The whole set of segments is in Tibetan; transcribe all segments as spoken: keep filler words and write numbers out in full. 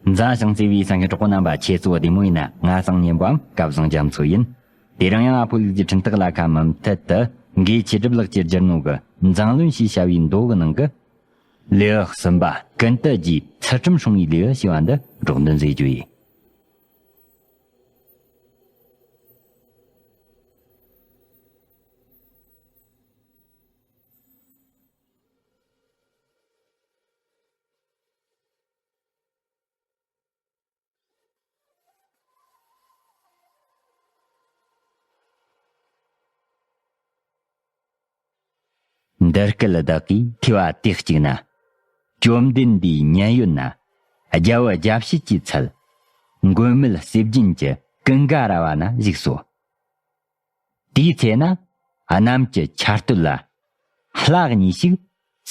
མཛའ་ཞིང་བརྩེ་བའི་སེམས་ཀྱི་གྲོགས་པོ་རྣམ་པ། ཁྱེད་ཚོ་བདེ་མོ་ཡིན་ན། ང་གསང་སྙིང་པོའམ་སྐལ་བཟང་རྒྱ་མཚོ་ཡིན། དེ་རིང་ཡང་ཨ་ཕོ་ལུག་གི་འཕྲིན་སྟེགས་ལ་ཁ་མུ་མཐུད་དུ། འགོས་ཆོས་སྒྲུབ་ལགས་ཀྱིས་བསྒྱུར་ནོ་གི་མཛངས་བླུན་ཞེས་བྱ་བའི་མདོ་གི་ནང་གི། ལེའུ་གསུམ་པ། ཀུན་ཏུ་རྒྱུའི་ཚུལ་ཁྲིམས་སྲུང་བའི་ལེའུ་ཞེས་པ་འདི་སྒྲོག་འདོན་མཛད་རྒྱུ་ཡིན། འདི་སྐད་བདག་གིས་ཐོས་པ་དུས་གཅིག་ན། བཅོམ་ལྡན་འདས་མཉན་ཡོད་ན། རྒྱལ་པོ་རྒྱལ་བྱེད་ཀྱི་ཚལ། མགོན་མེད་ཟས་སྦྱིན་གྱི་ཀུན་དགའ་ར་བ་ན་བཞུགས་སོ། དེའི་ཚེ་ན་གནམ་གྱི་ཆར་སྟོད་ལ། ལྷ་གཉིས་ཤིག་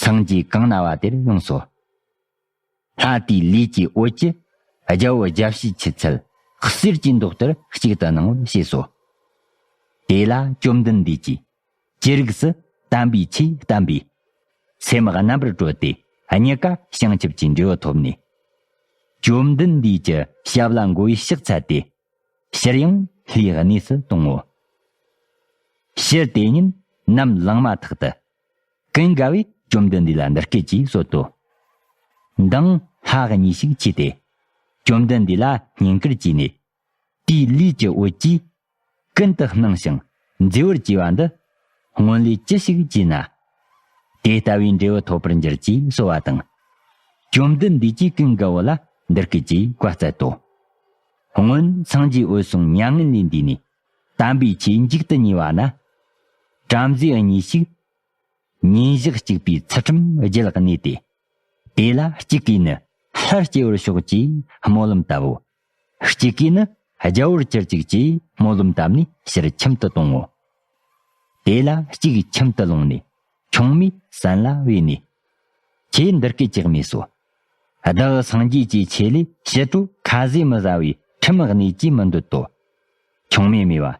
སངས་རྒྱས་གང་ན་བ་དེར་ཡོངས་སོ། ལྷ་དེའི་ལུས་ཀྱི་འོད་ཀྱིས་རྒྱལ་པོ་རྒྱལ་བྱེད་ཀྱི་ཚལ་གསེར་གྱི་མདོག་ལྟར་གཅིག་ཏུ་སྣང་བར་བྱས་སོ། དེ་ལ་བཅོམ་ལྡན་འདས་ཀྱིས་ཅི་རིགས་སུ་དམ་པའི་ཆོས་བསྟན་པས། སེམས་རྣམ་པར་གྲོལ་ཏེ་རྙེད་དཀའ་བྱང་ཆུབ་ཀྱི་འབྲས་བུ་ཐོབ་ནས། བཅོམ་ལྡན་འདས་ཀྱི་ཞབས་ལ་མགོ་བོས་ཕྱག་འཚལ་ཏེ། ཕྱིར་ཡང་ལྷའི་གནས་སུ་གཏོང་ངོ་། ཕྱིར་དེ་ཉིན་ནམ་ལངས་མ་ཐག་ཏུ། ཀུན་དགའ་བོས་བཅོམ་ལྡན་འདས་ལ་འདི་སྐད་ཅེས་གསོལ་ཏོ། མདང་ལྷ་གཉིས་ཤིག་མཆིས་ཏེ། བཅོམ་ལྡན་འདས་ལ་བསྙེན་བཀུར་བགྱིས་ནས། དེའི་ལུས་ཀྱི་འོད་ཀྱིས་ཀུན་ཏུ་སྣང་ཞིང་མཛེས་པར་བྱས་པ་འདི། སྔོན་ལས་ཅི་ཞིག་བགྱིས་ན། དེ་ལྟ་བུའི་འབྲས་བུ་ཐོབ་པར་འགྱུར་ཅེས་གསོལ་བ་དང་། བཅོམ་ལྡན་འདས་ཀྱིས་ཀུན་དགའ་བོ་ལ་འདི་སྐད་ཅེས་བཀའ་སྩལ་ཏོ། སྔོན་སངས་རྒྱས་འོད་སྲུང་མྱ་ངན་ལས་འདས་ནས། དམ་པའི་ཆོས་མཇུག་ཏུ་བསྙེལ་བ་ན། བྲམ་ཟེ་གཉིས་ཤིག་ཉིན་ཞག་གཅིག་པའི་ཚུལ་ཁྲིམས་བརྒྱད་གནས་ཏེ། དེ་ལ་གཅིག་གིས་ནི་ལྷར་སྐྱེ་བར་ཤོག་ཅེས་སྨོན་ལམ་བཏབ་བོ། གཅིག་གིས་ནི་རྒྱལ་པོར་གྱུར་ཅིག་ཅེས་སྨོན་ལམ་བཏབ་ནས་ཕྱིར་ཁྱིམ་དུ་དོང་ངོ་། དེ་ལ་གཅིག་ཁྱིམ་དུ་ལོངས་ནས་ཆུང་མའི་སྲན་ལ་བོས་ནས། ཁྱེད་འདི་སྐད་ཅེས་སྨྲས་སོ། བདག་སངས་རྒྱས་ཀྱི་ཆོས་ལས་ཕྱི་དྲོ་ཁ་ཟས་མི་ཟ་བའི་ཁྲིམས་གནས་ཀྱིས་མི་འདོད་དོ། ཆུང་མས་སྨྲས་པ།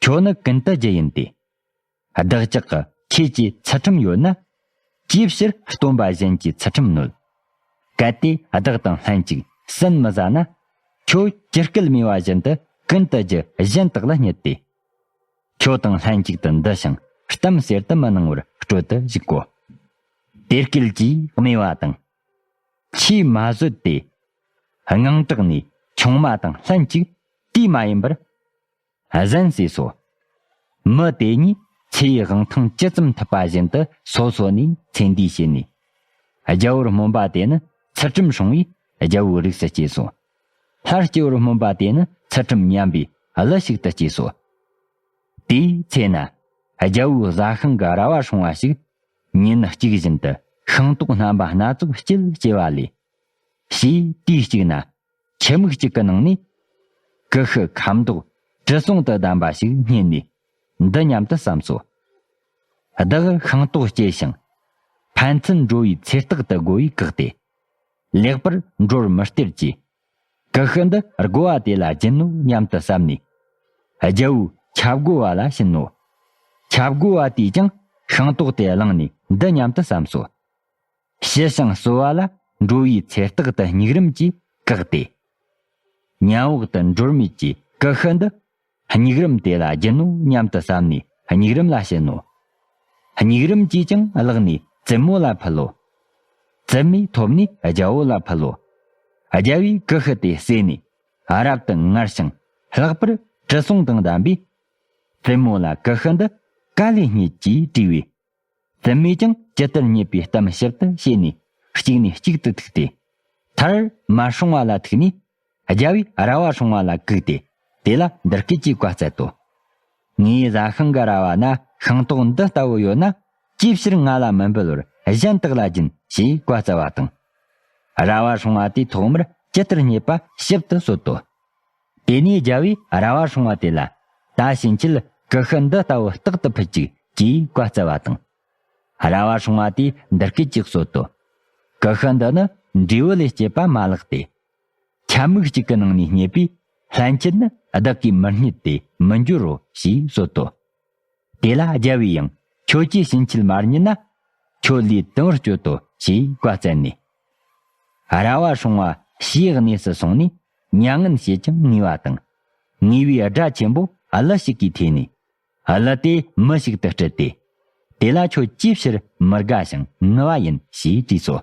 ཁྱོད་ནི་ཀུན་ཏུ་རྒྱུ་ཡིན་ཏེ། བདག་ཅག་གི་ཁྱེད་ཀྱི་ཚུལ་ཁྲིམས་ཡོད་ན། ཅིའི་ཕྱིར་སྟོན་པ་གཞན་གྱི་ཚུལ་ཁྲིམས་ནོད། གལ་ཏེ་བདག་དང་ལྷན་ཅིག་ཟན་མི་ཟ་ན། ཁྱོད་ཇི་སྐད་སྨྲས་པ་བཞིན་དུ་ཀུན་ཏུ་རྒྱུ་གཞན་དག་ལ་བརྙས་ཏེ། ཁྱོད་དང་ལྷན་ཅིག་ཏུ་འདུ་ཞིང་གཏམ་ཟེར་དུ་མི་གནང་བར་སྤྲོད་དུ་གཞུག་གོ། དེ་སྐད་ཅེས་སྨྲས་པ་དང་། ཆོས་མ་བཟོད་དེ། དངངས་སྐྲག་ནས་ཆུང་མ་དང་ལྷན་ཅིག་དུས་མ་ཡིན་པར། གཟན་ཟོས་སོ། མི་དེ་གཉིས་ཚེ་ཡི་དབང་ཐང་ཇི་ཙམ་ཐུབ་པ་བཞིན་དུ་སོ་སོ་ནས་ཚེ་འདས་བྱས་ནས། རྒྱལ་པོར་སྨོན་པ་དེ་ནི་ཚུལ་ཁྲིམས་སྲུང་བས་རྒྱལ་པོའི་རིགས་སུ་སྐྱེས་སོ། ལྷར་སྐྱེ་བར་སྨོན་པ་དེ་ནི་ཚུལ་ཁྲིམས་ཉམས་པའི་ཀླུ་ཞིག་ཏུ་སྐྱེས་སོ། དེའི་ཚེ་ན་རྒྱལ་པོའི་བཟའ་ཤིང་གི་ར་བ་སྲུང་བ་ཞིག་ཉིན་གཅིག་བཞིན་དུ་ཤིང་ཏོག་རྣམ་པ་སྣ་ཚོགས་སྐྱེད་ཅེས་པ་ལས། ཞེས་དུས་གཅིག་ན། ཁྱི་མིག་གཅིག་གི་ནང་ནས་ཀུ་ཤུ་ཁ་མདོག་དྲི་བསུང་དུ་ལྡན་པ་ཞིག་རྙེད་ནས་འདི་སྙམ་དུ་བསམས་སོ། བདག་ཤིང་ཏོག་སྐྱེས་ཤིང་། ཕན་ཚུན་འགྲོ་བའི་ཚེ་རྟག་ཏུ་བགོ་བས་བཀག་སྟེ། ལེགས་པར་འགྲོར་མི་སྟེར་གྱི། ཀུ་ཤུ་འདི་བགོ་བ་དེ་ལ་སྦྱིན་ནོ་སྙམ་དུ་བསམས་ནས། རྒྱལ་པོའི་ཆབ་བགོ་བ་ལ་བྱིན་ནོ། ཆབ་བགོ་བ་དེས་ཀྱང་ཤིང་ཏོག་དེ་བླངས་ནས་འདི་སྙམ་དུ་བསམས་སོ། ཞི་ཞིང་སོ་བ་ལ་འགྲོ་བའི་ཚེ་རྟག་ཏུ་སྙིགས་རིམ་གྱིས་བཀག་སྟེ། ཉམ་བག་ཏུ་འགྲོར་མེད་ཀྱི་ཀུ་ཤུ་འདི། སྙིགས་རིམ་དེ་ལ་སྦྱིན་ནོ་སྙམ་དུ་བསམས་ནས་སྙིགས་རིམ་ལ་བྱིན་ནོ། སྙིགས་རིམ་གྱིས་ཀྱང་བརླགས་ནས་བཙུན་མོ་ལ་ཕུལ་ལོ། བཙུན་མོས་ཐོབ་ནས་རྒྱལ་པོ་ལ་ཕུལ་ལོ། རྒྱལ་པོས་ཀུ་ཤུ་དེ་བསྲེས་ནས་རབ་ཏུ་མངར་ཞིང་ལྷག་པར་དྲི་བསུང་དང་ལྡན་པས། བཙུན་མོ་ལ་ཀུ་ཤུ་འདི་ག་ལས་རྙེད་ཅེས་དྲིས་པས། བཙུན་མོས་ཀྱང་ཇི་ལྟར་རྙེད་པའི་གཏམ་ཞིབ་ཏུ་བྱས་ནས་གཅིག་ནས་གཅིག་ཏུ་ཐུག་སྟེ། མཐར་མར་སྲུང་བ་ལ་ཐུག་ནས་རྒྱལ་པོའི་ར་བ་སྲུང་བ་ལ་བཀུག་སྟེ་དེ་ལ་འདི་སྐད་ཅེས་བཀའ་སྩལ་ཏོ། ངའི་བཟའ་ཤིང་གི་ར་བ་ན་ཤིང་ཏོག་འདི་ལྟ་བུ་ཡོད་ན། ཅིའི་ཕྱིར་ང་ལ་མི་འབུལ་བར་གཞན་དག་ལ་སྦྱིན་ཞེས་བཀའ་སྩལ་བ་དང་། ར་བ་སྲུང་བ་དེས་ཐོག་མར་ཇི་ལྟར་རྙེད་པ་ཞིབ་ཏུ་གསོལ་ཏོ། དེ་ནས་རྒྱལ་པོས་ར་བ་སྲུང་བ་དེ་ལ། ད་ཕྱིན་ཆད་ཀུ་ཤུ་འདི་ལྟ་བུ་རྟག་ཏུ་ཕུལ་ཅིག་ཅེས་བཀའ་སྩལ་བ་དང་། ར་བ་སྲུང་བ་དེས་འདི་སྐད་ཅེས་གསོལ་ཏོ། ཀུ་ཤུ་འདི་ནི་འབྲས་བུ་ལས་སྐྱེས་པ་མ་ལགས་ཏེ། ཁྱམས་མིག་གཅིག་གི་ནང་ནས་རྙེད་པས། ལྷན་ཅིག་ནི་བདག་གིས་མི་རྙེད་དེ་མི་འགྱུར་རོ་ཞེས་གསོལ་ཏོ། དེ་ལ་རྒྱལ་པོས་ཡང་ཁྱོད་ཀྱིས་ཕྱིན་ཆད་མ་རྙེད་ན། ཁྱོད་ལུས་དུམ་བུར་གཅོད་དོ་ཞེས་བཀའ་སྩལ་ནས། ར་བ་སྲུང་བ་ ཞེས་གནས་སུ་སོང་ནས་མྱ་ངན་བྱེད་ཅིང་ངུས་པ་དང་། ངུས་པའི་སྒྲ་ཆེན་པོ་ཀླུ་ཞིག་གིས་ཐོས་ནས། ཀླུ་དེ་མི་ཞིག་ཏུ་སྤྲུལ་ཏེ། དེ་ལ་ཁྱོད་ཅིའི་ཕྱིར་མི་དགའ་ཞིང་ངུ་བ་ཡིན་ཞེས་དྲིས་སོ།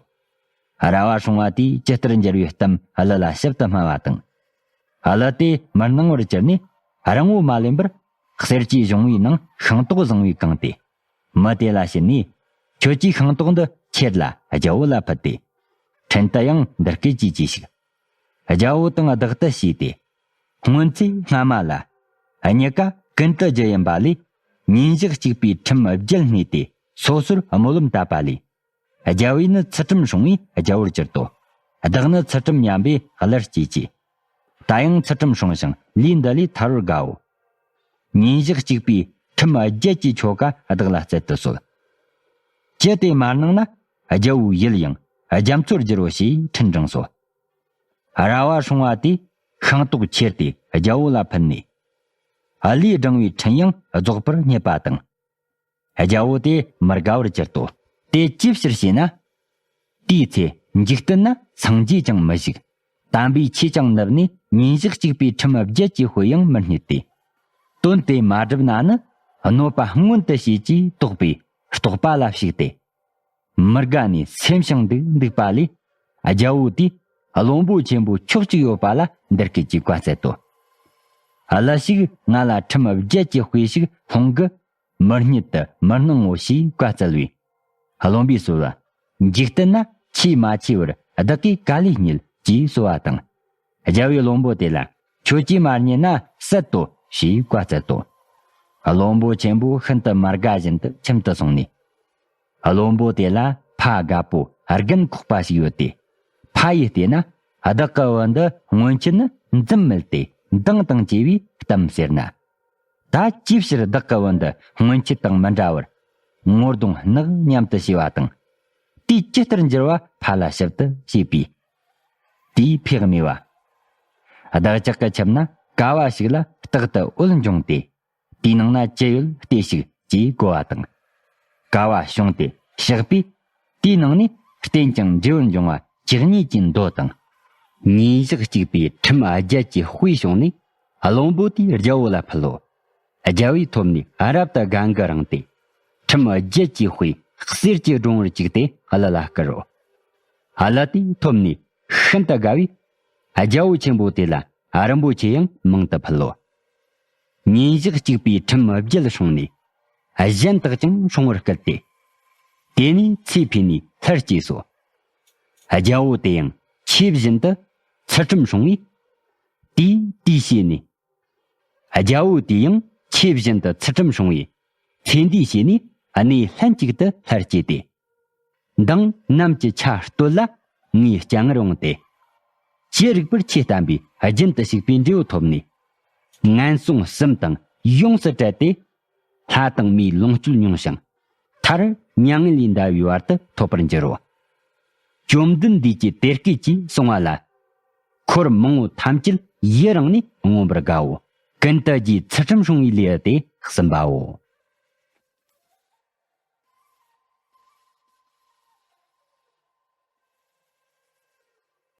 ར་བ་སྲུང་བ་དེས་ཇི་ལྟར་འགྱུར་བའི་གཏམ་ཀླུ་ལ་ཞིབ་ཏུ་སྨྲ་བ་དང་། ཀླུ་དེ་མི་སྣང་བར་གྱུར་ནས་རིང་བོ་མ་ལོན་པར། གསེར་གྱི་གཞོང་བུའི་ནང་ཤིང་ཏོག་བཟང་བས་གང་སྟེ། མི་དེ་ལ་བྱིན་ནས། ཁྱོད་ཀྱིས་ཤིང་ཏོག་འདི་ཁྱེར་ལ་རྒྱལ་བོ་ལ་ཕུལ་ཏེ། འཕྲིན་དུ་ཡང་འདི་སྐད་ཅེས་གྱིས་ཤིག། རྒྱལ་བོ་དང་བདག་ཏུ་བྱས་ཏེ། སྔོན་ཚེ་སྔ་མ་ལ། གཉི་ག་ཀུན་ཏུ་རྒྱུ་ཡིན་པ་ལས། ཉིན་ཞག་གཅིག་པའི་ཁྲིམས་བརྒྱད་བསྣས་ཏེ། སོ་སོར་སྨོན་ལམ་བཏབ་པ་ལས། རྒྱལ་བུས་ནི་ཚུལ་ཁྲིམས་སྲུང་བས་རྒྱལ་བོར་གྱུར་ཏོ། བདག་ནི་ཚུལ་ཁྲིམས་ཉམས་པས་ཀླུར་སྐྱེས་ཀྱི། ད་ཡང་ཚུལ་ཁྲིམས་སྲུང་ཞིང་ལས་འདི་ལས་ཐར་བར་དགའ་འོ། ཉིན་ཞག་གཅིག་པའི་ཁྲིམས་བརྒྱད་ཀྱི་ཆོ་ག་བདག་ལ་སྩལ་དུ་གསོལ། ཅི་དེ་མ་གནང་ན་རྒྱལ་བོའི་ཡིད་ཡང་རྒྱ་མཚོར་འགྱུར་རོ་ཞེས་འཕྲིན་དྲངས་སོ། ར་བ་སྲུང་བ་དེས་ཤིང་ཏོག་ཁྱེར་ཏེ་རྒྱལ་བོ་ལ་ཕུལ་ནས། ཀླུས་བསྒྲངས་པའི་འཕྲིན་ཡང་རྫོགས་པར་བརྙེད་པ་དང་། རྒྱལ་བོ་དེ་མི་དགའ་བར་གྱུར་ཏོ། དེ་ཅིའི་ཕྱིར་ཞེ་ན། དེའི་ཚེ་འཇིག་རྟེན་ན་སངས་རྒྱས་ཀྱང་མི་བཞུགས། དམ་པའི་ཆོས་ཀྱང་ནུབ་ནས་ཉིན་ཞག་གཅིག་པའི་ཁྲིམས་བརྒྱད་ཀྱི་དཔེ་ཡང་མི་རྙེད་དེ། དོན་དེ་མ་བསྒྲུབས་ན་ནི་གནོད་པ་མངོན་དུ་བྱེད་ཅེས་དོགས་པས་རྟོག་པ་ལ་ཞུགས་ཏེ། མི་དགའ་ནས་སེམས་ཤིང་འདུག་འདུག་པ་ལས། རྒྱལ་བོ་དེས་བློན་པོ་ཆེན་པོ་ཕྱོགས་གཅིག་ཡོད་པ་ལ་འདི་སྐད་ཅེས་བཀའ་སྩལ་ཏོ། ཀླུ་ཞིག་ང་ལ་ཁྲིམས་བརྒྱད་ཀྱི་དཔེ་ཞིག་སློང་གི། མི་རྙེད་དུ་མི་སྣང་ངོ་ཞེས་བཀའ་སྩལ་བས། བློན་པོས་གསོལ་བ། འཇིག་རྟེན་ན་ཆེས་མ་ཆེ་བར་བདག་གིས་ག་ལས་རྙེད་ཅེས་གསོལ་བ་དང་། རྒྱལ་བོས་བློན་པོ་དེ་ལ་ཁྱོད་ཀྱིས་མ་རྙེད་ན་བསད་དོ་ཞེས་བཀའ་སྩལ་ཏོ། བློན་པོ་ཆེན་པོ་ཤིན་ཏུ་མ་དགའ་བཞིན་དུ་ཁྱིམ་དུ་སོང་ནས། བློན་པོ་དེ་ལ་ཕ་རྒད་པོ་རྒན་ཁོག་པ་ཞིག་ཡོད་དེ། ཕ་ཡིས་བལྟས་ན་བདག་གི་བུ་འདི་སྔོན་ཆད་ནི་འཛུམ་དམུལ་ཏེ་མདངས་དང་བཅས་པའི་གཏམ་ཟེར་ན། ད་ཅིའི་ཕྱིར་བདག་གི་བུ་འདི་སྔོན་ཆད་དང་མི་འདྲ་བར་ངོ་གདོང་ནག་ཉམས་དུ་བྱས་པ་དང་། དེས་ཇི་ལྟར་འགྱུར་བ་ཕ་ལ་ཞིབ་ཏུ་བྱས་པས། དེས་ཕས་སྨྲས་པ། བདག་ཅག་གི་ཁྱིམ་ན་ཀ་བ་ཞིག་ལ་རྟག་ཏུ་འོད་འབྱུང་སྟེ། དེའི་ནང་ན་ཅི་ཡོད་བལྟས་ཤིག་ཅེས་བཀོལ་བ་དང་། ཀ་བ་བྱུང་སྟེ་གཤེགས་པས། དེའི་ནང་ནས་བརྟན་ཅིང་འབྲས་བུ་འབྱུང་བ་བཅུ་གཉིས་ཀྱི་མདོ་དང་། ཉིན་ཞག་གཅིག་པའི་ཁྲིམས་བརྒྱད་ཀྱི་དཔེ་བྱུང་ནས་བློན་པོ་དེས་རྒྱལ་བོ་ལ་ཕུལ་ལོ། རྒྱལ་བོས་ཐོབ་ནས་རབ་ཏུ་དགའ་མགུ་རངས་ཏེ། ཁྲིམས་བརྒྱད་ཀྱི་དཔེ་གསེར་གྱི་སྒྲོང་བུར་བཅུག་སྟེ་ཀླུ་ལ་བསྐུར་རོ། ཀླུ་དེས་ཐོབ་ནས་ཤིན་ཏུ་དགའ་བས། རྒྱལ་བོ་ཆེན་པོ་དེ་ལ་རིན་པོ་ཆེ་ཡང་མང་དུ་ཕུལ་ལོ། ཉིན་ཞག་གཅིག་པའི་ཁྲིམས་བརྒྱད་སྲུང་ནས། གཞན་དག་ཀྱང་སྲུང་བར་བསྐུལ་ཏེ། དེ་ནས་ཚེ་འཕོས་ནས་ལྷར་སྐྱེས་སོ། རྒྱལ་བོ་དེ་ཡང་ཆོས་བཞིན་དུ་ཚུལ་ཁྲིམས་སྲུང་བས། དེས་དེའི་ཞེས་ནས། རྒྱལ་བོ་དེ་ཡང་ཆོས་བཞིན་དུ་ཚུལ་ཁྲིམས་སྲུང་བས། ཚེ་འདིའི་ཞེས་ནས་གནས་ལྷན་ཅིག་ཏུ་ལྷར་སྐྱེས་ཏེ། མདང་ནམ་གྱི་ཆ་སྟོད་ལ་ངའི་སྤྱན་སྔར་འོངས་ཏེ། ཅི་རིགས་པར་ཆོས་བསྟན་པས་རྒྱུན་དུ་ཞུགས་པའི་འབྲས་བུ་ཐོབ་ནས། ངན་སོང་གསུམ་དང་ཡོངས་སུ་བྲལ་ཏེ། ལྷ་དང་མིའི་ལོངས་སྤྱོད་མྱོང་ཞིང་། མཐར་མྱ་ངན་ལས་འདའ་བའི་བར་དུ་ཐོབ་པར་འགྱུར་རོ། བཅོམ་ལྡན་འདས་ཀྱིས་དེ་སྐད་ཅེས་གསུངས་པ་ལ། འཁོར་མང་པོ་ཐམས་ཅད་ཡི་རངས་ནས་མངོན་པར་དགའ་འོ། ཀུན་ཏུ་རྒྱས་ཚུལ་ཁྲིམས་སྲུང་བའི་ལེའུ་སྟེ་གསུམ་པའོ།